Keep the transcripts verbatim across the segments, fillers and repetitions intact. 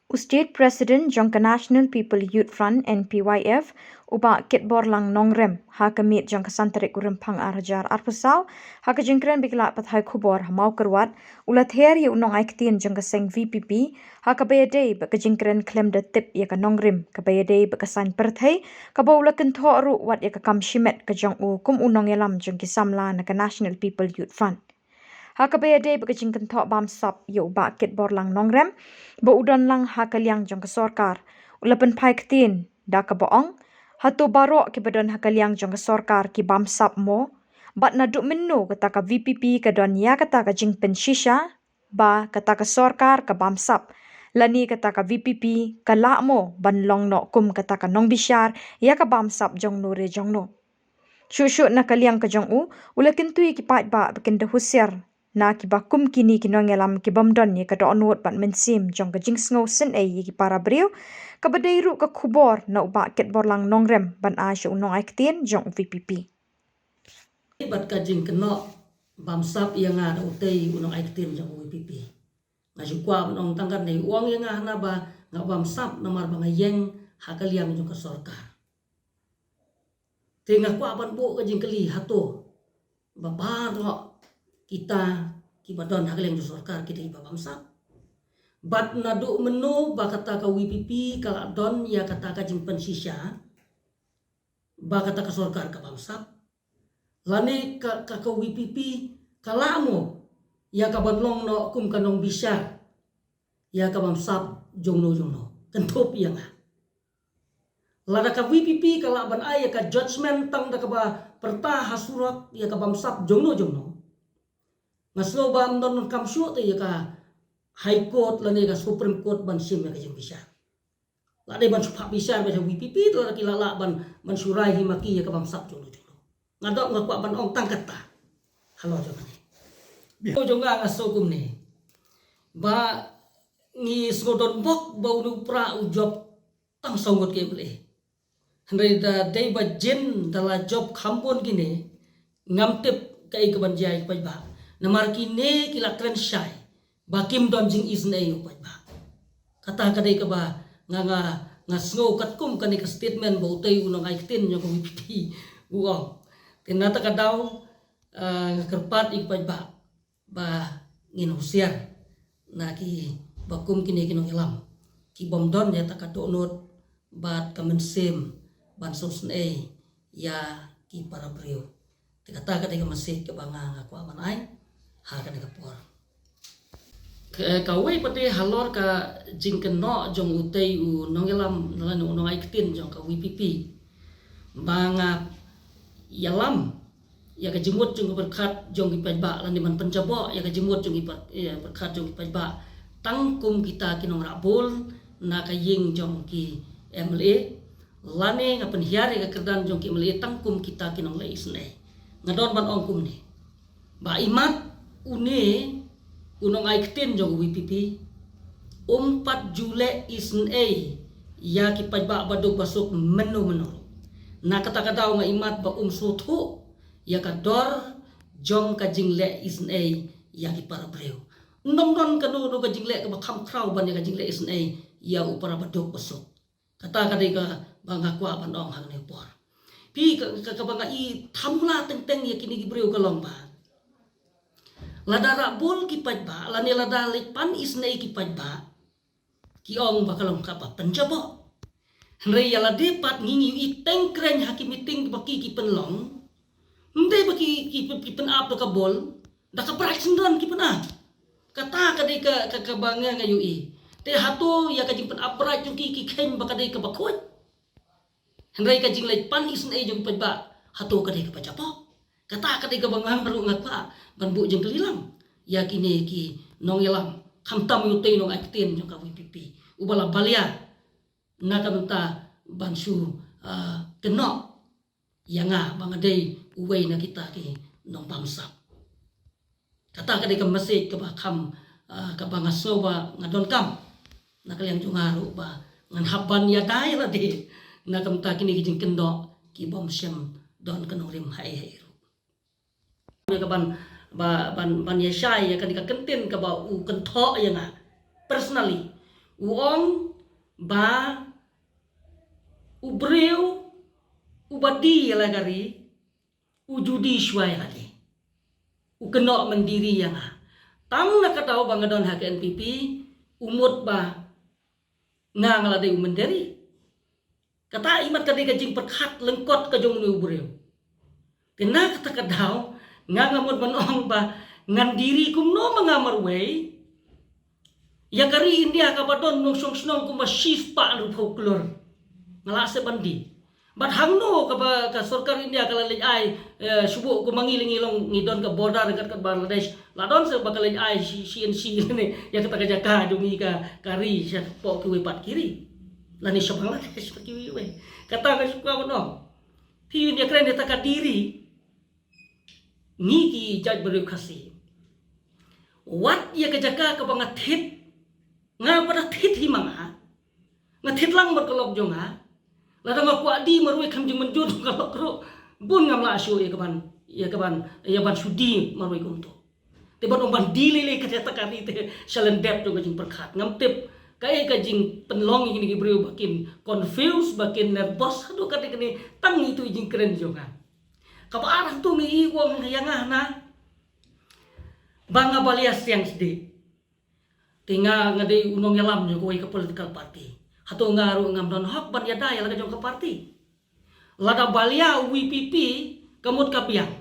U State President jong ka National People Youth Front, N P Y F, u Bah Kitborlang Nongrem, ha ka miet jong ka san tarik u Rymphang ar hajar arphew saw, ha ka jingkren bad ki lad pathai khubor ha Mawkyrwat, u la ther ïa u nongai ktien jong ka seng V P P, ha kaba ïadei bad ka jingkren khlem da tip ïa ka nongrim, kaba ïadei bad ka saiñ pyrthei, kaba u la kynthoh ruh wat ïa ka kam shimet ka jong u kum u nongïalam jong ki samla na ka National People Youth Front. Ha kaba ïadei bad ka jingkynthoh bamsap ïa u Bah Kitborlang Nongrem, ba u don lang ha ka liang jong ka sorkar, u la pynphai ktien da kaba ong, hato baroh kiba don ha ka liang jong ka sorkar ki bamsap mo, bad naduh mynno kata ka V P P ka don ïa kata ka jingpynshisha ba kata ka sorkar ka bamsap, lane kata ka V P P ka lah mo ban long noh kum kata ka nongbishar ïa ka bamsap jongno re jongno. Shuh shuh na ka liang ka jong u, u la kyntu ïa ki paidbah ba kin da husiar na kiba kum kine ki nongïalam ki bym don ïa ka dohnud bad mynsiem jong ka jingsngew synei ïa ki para briew, kaba dei ruh ka khubor na u Bah Kitborlang Nongrem ban ai sha u nongai ktien jong u V P P. Bad ka jingkynnoh bamsap ïa nga da utei u nongai ktien jong u V P P. Nga shu kwah ban ong tang katne, u ong ïa nga hana ba nga bamsap namar ba nga ïeng ha ka liang jong ka sorkar. Te nga kwah ban buh ka jingkylli, hato ba baroh kita kiba don ha ka liang jong sorkar ki dei ba bamsap? Bad naduh mynno ba kata ka V P P ka la don ïa kata ka jingpynshisha ba kata ka sorkar ka bamsap? Lane ka, ka, ka V P P ka lah mo ïa ka ban long noh kum ka nongbishar ïa ka bamsap jongno jongno? Kynthup ïa nga. Lada ka V P P ka lah ban ai ïa ka judgment tang da kaba pyrta ha surok ïa ka bamsap jongno jongno, nga sngew ba ym don kam shuh te ïa ka High Court lane ka Supreme Court ban shim ïa ka jingbishar. La dei ban shu phah bishar bad ha V P P te lada ki la lah ban, ban shu rai hi ma ki ïa ka bamsap jongno jongno. Nga dok nga kwah ban ong tang kata halor jong kane. Ïa. Ko jong nga nga sngew kumne ba ngi sngew don bok ba u nu pra u jop tang saw ngut ki M L A. Hynrei da dei ba jin da la jop kham bun kine, ngam tip kaei kaban jia ïa u paidbah. Namar kine ki la kren shai ba kim don jingisynei ïa u paidbah. Kata ka dei kaba nga, nga, nga sngew katkum kane ka statement ba utei u nongai ktien jong ka V P P u ong. Te na kata ka daw, eh, nga kyrpad ïa u paidbah ba ngin husiar na kiba kum kine ki nongïalam ki bym don ïa kata ka dohnud bad ka mynsiem ban sngewsynei ïa ki para briew. Te kata ka dei ka message kaba nga, nga kwah ban ai ha kane ka por. Ka, kawei pat de halor ka jingkynnoh jong utei u nongïalam lane u nongai ktien jong ka V P P ba nga ïalam ïa ka jingmut jong ka pyrkhat jong ki paidbah lane ban pynjaboh ïa ka jingmut jong ki pyrkhat jong ki paidbah tang kum kita ki nongrah bul na ka ïing jong ki M L A, lane nga pynhiar ïa ka kyrdan jong ki M L A tang kum kita ki nongleh isynei. Nga don ban ong kumne ba imat une u nongai ktien jong u V P P um pat ju leh isynei ïa ki paidbah ba duk ba suk mynno mynno. Na kata ka daw nga imat ba um sngewthuh ïa ka dor jong ka jingleh isynei ïa ki para briew. Ym don kano kano ka jingleh kaba kham khraw ban ïa ka jingleh isynei ïa u para ba duk ba suk. Kata ka dei kaba nga kwah ban ong ha kane ka por. Phi ka, ka, kaba nga i thamula teng teng ïa kine ki briew ka long ba lada rah bul ki paidbah lane lada leit pan isynei ki paidbah, ki ong ba ka long kaba pynjaboh. Hynrei ïa lade pat ngi ngi ïohi teng kren ha ki meeting ba ki ki pynlong, ym dei ba ki, ki, ki pynap da ka bul, da ka bright syndon ki pynap. Kata ka dei ka, ka, kaba nga nga ïohi. Te hato ïa ka jingpynap bright jong ki ki kheiñ ba ka dei kaba khuid? Hynrei ka jingleit pan isynei jong ki paidbah hato ka dei kaba jaboh? Kata ka dei kaba nga ruh nga kwah ban buh jingkylli lang ïa kine ki nongïalam, khamtam ïa utei u nongai ktien jong ka V P P uba la balia na ka bynta ban shu, ah, kynnoh ïa nga ba nga dei uwei na kita ki nongbamsap. Kata ka dei ka message kaba kham, ah, kaba nga sngew ba nga donkam na ka liang jong nga ruh ba ngan hap ban ïada ïa lade na ka bynta kine ki jingkynnoh ki bym shym don ka nongrim haei haei ruh. Ïa ka ban, ba, ban, ban ïa shai ïa kane ka kyntien kaba u kynthoh ïa nga personally. U ong ba u briew uba die ïa la ka ri u ju die shuwa ïa lade. U kynnoh mynder ïa nga. Tang na ka daw ba nga don ha ka N P P u mut ba nga nga la dei u mynder. Kata i mat ka dei ka jingpyrkhat lyngkot ka jong une u briew. Te na kata ka daw nga nga mut ban ong ba ngan die kumno ma nga marwei ïa ka ri India kaba don nongshong shnong kumba shispah hynriewphew klur. Nga lah seh ban die. Bad hangno kaba ka sorkar India ka la leit ai, eh, shu buh kumba ngi la ngi long ngi don ka border ryngkat ka Bangladesh. La don seh ba ka leit ai shi shi shi ne ïa kata ka jaka jong ngi ka ka ri shapoh kiwei pat ki ri. Lane sha Bangladesh pat kiwei wei. Kata ka shu kwah ban ong. Phi ïa kren ïa ta ka die. Ngi ki jaitbynriew Khasi, wat ïa ka jaka kaba nga thied, nga pat da thied hi ma nga. Nga thied lang bad ka lok jong nga. Lada nga kwah die marwei kham jingmynjur ka lok ruh, bun ngam lah shuh ïa ka ban, ïa ka ban, ïa ban shu die marwei kumto. Te ban ong ban die lei lei ka jaka ka ri te shalyndet jong ka jingpyrkhat. Ngam tip kaei ka jingpynlong ïa kine ki briew ba kin confuse, ba kin nervous haduh kane kane tang ïa itu i jingkren jong nga. Kaba ar hato ngi i ong ïa nga hana ba nga balia siang sdih. Te nga nga dei u nongïalam jong kawei ka political party. Hato nga ruh ngam don hok ban ïada ïa la ka jong ka party. Lada balia u V P P ka mut ka biang.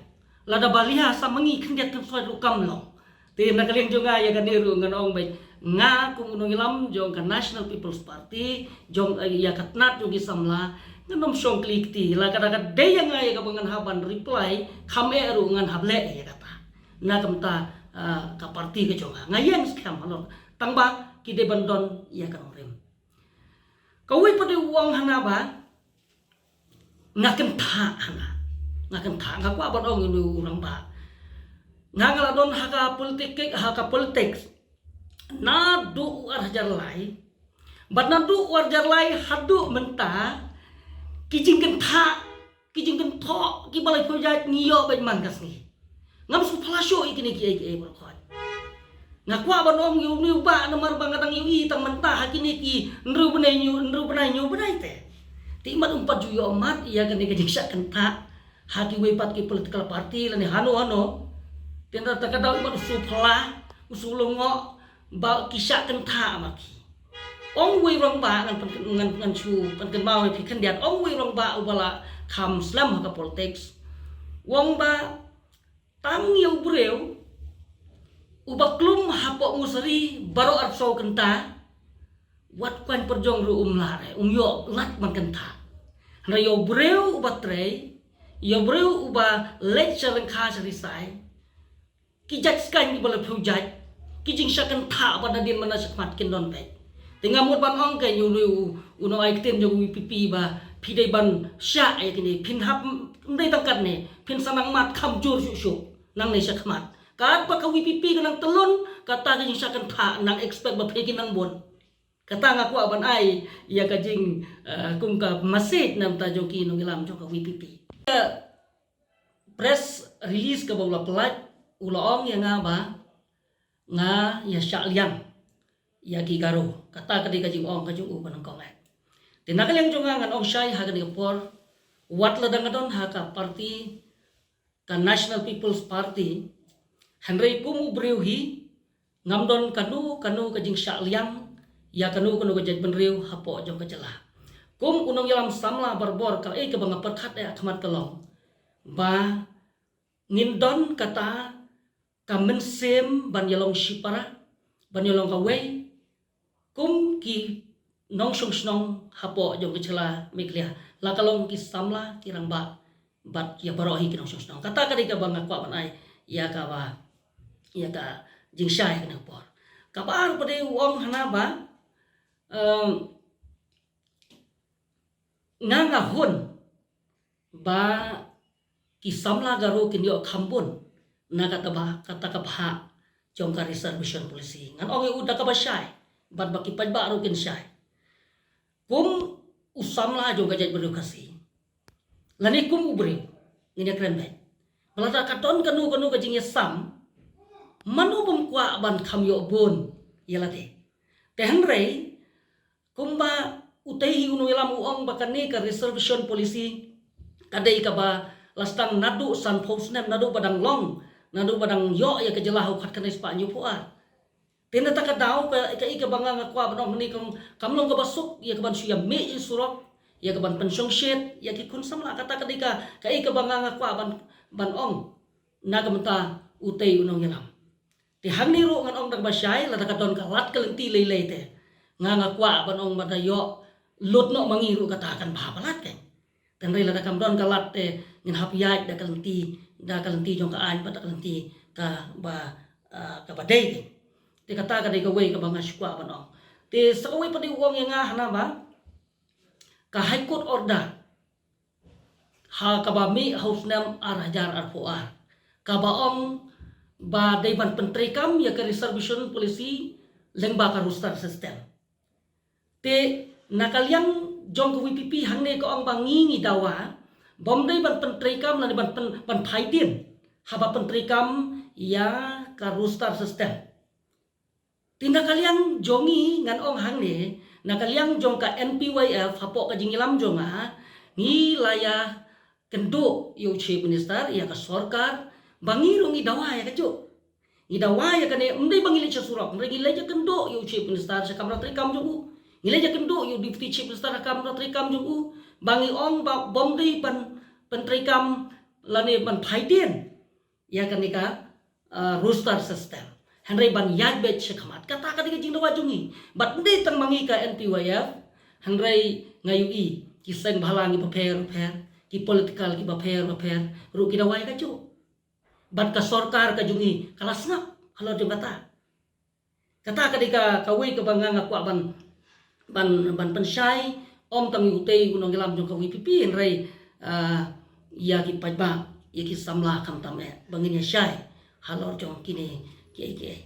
Lada balia sa ma ngi khyndiat khynsoit ruh kam long. Te na ka liang jong nga ïa kane ruh ngan ong beit nga kum u nongïalam jong ka National People's Party jong, eh, ïa ka tnat jong ki samla ngan ym shong kli kti la ka da ka dei ïa nga ïa kaba ngan hap ban reply kham eh ruh ngan hap leh ïa kata. Na ka bynta, ah, ka party ka jong nga nga ïeng skhem halor tang ba ki dei ban don ïa ka nongrim. Kawei pat u ong hana ba nga kynthah hana. Nga kynthah, nga kwah ban ong ïa u rangbah. Nga nga la don ha ka politik, ha ka politics naduh u ar hajar lai. Bad naduh u ar hajar lai haduh mynta ki jingkynthah, ki jingkynthoh kiba laiphew jait ngi ïoh beit man ka sngi. Ngam sngewphylla shuh ïa kine kiei kiei baroh khoit. Nga kwah ban ong ïa une u bah namar ba nga dang ïohi tang mynta ha kine ki hynriew bnai hynñiew, hynriew bnai hynñiew bnai te. Te i mat um pat ju ïoh mat ïa kane ka jingshah kynthah ha kiwei pat ki political party lane hano hano. Te na kata ka daw i mat u sngewphylla, u sngew lyngngoh ba ki shah kynthah ma ki. Ong uwei u rangbah ngan pyn, ngan, ngan shu pynkynmaw ïa phi khyndiat. Ong uwei u rangbah uba la kham slem ha ka politics. U ong ba tang ïa u briew uba klum hapoh mosari baroh arphew kynta, wat kwah pyrjong ruh um lah re, um ïoh lad ban kynthah. Hynrei ïa u briew uba trei, ïa u briew uba leit sha lyngkha sha risai, ki jait skaiñ kiba laiphew jait, ki jingshah kynthah ba nadien mynta shakhmat kin don beit. Te nga mut ban ong kein ïa u, u nongai ktien jong u V P P ba phi dei ban shah ïa kine, phin hap, ym dei tang katne, phin sa nang mad kham jur shuh shuh nangne shakhmat. Katba ka V P P ka nang tyllun, kata ka jingshah kynthah nang expect ba phi kin nang bun. Kata nga kwah ban ai ïa ka jing, eh, kum ka message na bynta jong ki nongïalam jong ka V P P. Ka press release kaba u la pynlait, u la ong ïa nga ba nga ïa shah liang ïa ki Garo. Kata ka dei ka jingong ka jong u ba nyngkong eh. Te na ka liang jong nga ngan ong shai ha kane ka por, wat la dang nga don ha ka party ka National People's Party, hynrei kum u briew hi ngam don kano kano ka jingshah liang ïa kano kano ka jaitbynriew hapoh jong ka jylla. Kum u nongïalam samla barabor, kaei kaba nga pyrkhat eh ha khmat ka long ba ngin don kata ka mynsiem ban ïalong shipara, ban ïalong kawei kum ki nongshong shnong hapoh jong ka jylla Meghalaya, la ka long ki samla, ki rangbah bad ïa baroh hi ki nongshong shnong. Kata ka dei kaba nga kwah ban ai ïa kaba, ïa ka jingshai ha kane ka por. Kaba ar pat de u ong hana ba, em, nga nga hun ba ki samla Garo kin ïoh kham bun na kata ba, kata ka bhah jong ka reservation policy. Ngan ong ïa u da kaba shai bad ba ki paidbah ruh kin shai. Kum u samla jong ka jaitbynriew Khasi lane kum u briew, ngin ïa kren beit ba lada ka don kano kano ka jingïasam, mano bym kwah ban kham ïoh bun ïa lade. Te hynrei Kumba utei hi u nongïalam u ong ba kane ka reservation policy ka dei kaba la sdang naduh sanphew snem, naduh ba dang long, naduh ba dang ïoh ïa ka jylla ha u khatkhyndai spah hynñiewphew ar. Te na kata ka daw ka, kaei kaba nga nga kwah ban ong hangne kam, kam long kaba suk ïa kaban shu ïa mih ïa surok, ïa kaban pynshongshit ïa ki khun samla. Kata ka dei ka, kaei kaba nga nga kwah ban, ban ong na ka bynta utei u nongïalam. Te hangne ruh ngan ong da kaba shai, lada ka don ka lad ka lynti lei lei te, nga nga kwah ban ong ba da ïoh lut noh ma ngi ruh kata kan bha palat kein. Te hynrei lada kam don ka lad te ngin hap ïaid da ka lynti, da ka lynti jong ka aiñ bad da ka lynti kaba, ah, kaba dei kein. Te kata ka dei kawei kaba nga shu kwah ban ong. Te sa kawei pat de u ong ïa nga hana ba ka High Court order ha kaba mih ha u snem ar hajar arphew ar kaba ong ba dei ban pyntreikam ïa ka reservation policy lyngba ka roster system. Te na ka liang jong ka VPP hangne ka ong ba ngi ngi dawa bym dei ban pyntreikam lane ban pyn, ban phai dien haba pyntreikam ïa ka roster system. Te na ka liang jong ngi ngan ong hangne, na ka liang jong ka NPYF hapoh ka jingïalam jong nga, ngi la ïakynduh ïa u Chief Minister, ïa ka sorkar, ba ngi ruh ngi dawa ïa kajuh. Ngi dawa ïa kane, ym dei ba ngi leit sha surok, hynrei ngi leit ïakynduh ïa u Chief Minister sha kamra treikam jong u. Ngi leit ïakynduh ïa u Deputy Chief Minister sha kamra treikam jong u, ba ngi ong ba bym dei ban pyntreikam lane ban phai dien ïa kane ka, uh, roster system. Hynrei ban ïaid beit shakhmat. Kata ka dei ka jingdawa jong ngi. Bad ym dei tang ma ngi ka NPYF, hynrei nga ïohi ki seng bhalang kiba pher bapher, ki political kiba pher bapher ruh ki dawa ïa kajuh. Bad ka sorkar ka jong ngi ka la sngap halor jong kata. Kata ka dei ka, kawei kaba nga nga kwah ban, ban, ban pynshai, ym tang ïa utei u nongïalam jong ka VPP hynrei, ah, ïa ki paidbah, ïa ki samla khamtam eh ba ngin ïa shai halor jong kine kiei kiei.